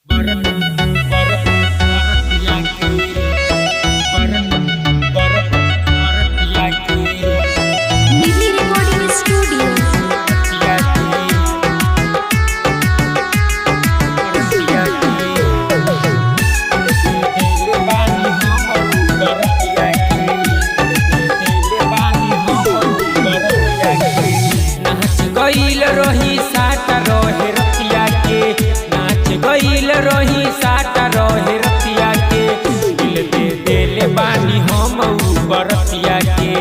Nidhi Recording Studio. नाच गईल रही साट रहे रतिया के, नाच गईल रही साट रहे रतिया के, दिल दे देले बानी हम ऊ बरतिया के,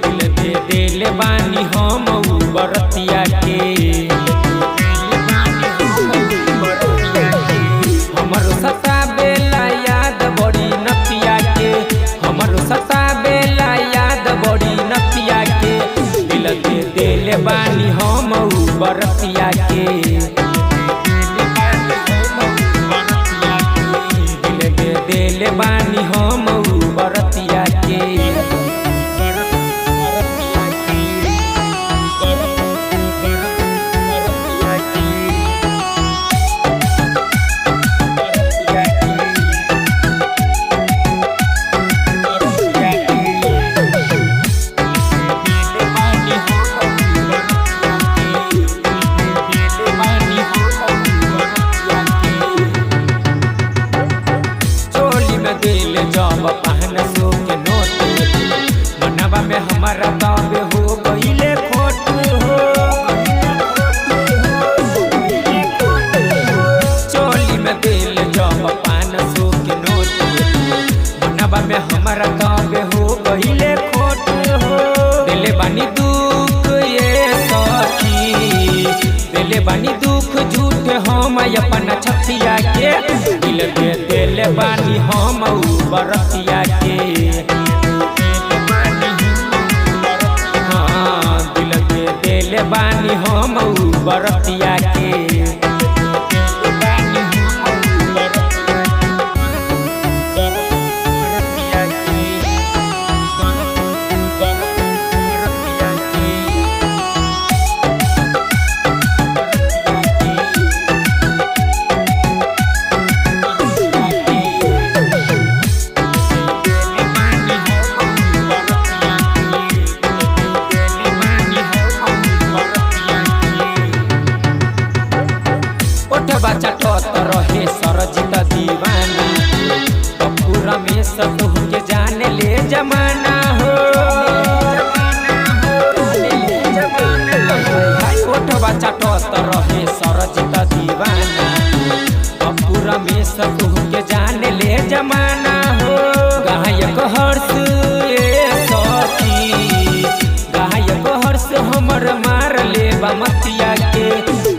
दिल दे देले बानी हम ऊ बरतिया के। हमर सता बेला याद बड़ी नतिया के, हमर सता बेला याद बड़ी नतिया के, दिल दे देले बानी हम ऊ बरतिया के, दिल दे देले बानी हम ऊ बरतिया के। चोली में दिल जब पहन सो के नोट, मनवा में हमारा तब हो गईले खोट हो। चोली में दिल जब पहन सो के नोट, मनवा में हमारा तब हो गईले खोट हो। दिल बानी दुख ये सखी, दिल बानी दुख झूठ हम अपन छतिया के, दिल दे दिल बानी हम ऊ बरतिया के। हाँ, दिल दे दिल बानी हम ऊ बरतिया के। ओठबा चटत रहे सरजित दीवाना, पप्पू रमेश तुहके जाने ले जमाना हो। ओठबा चटत रहे सरजित दीवाना, पप्पू रमेश तुहके जाने ले जमाना हो। गायक हर्ष ए सखी, गायक हर्ष हमर मार ले बमतिया के,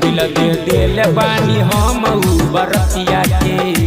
दिल दे दिल बानी हम ऊ बरतिया के।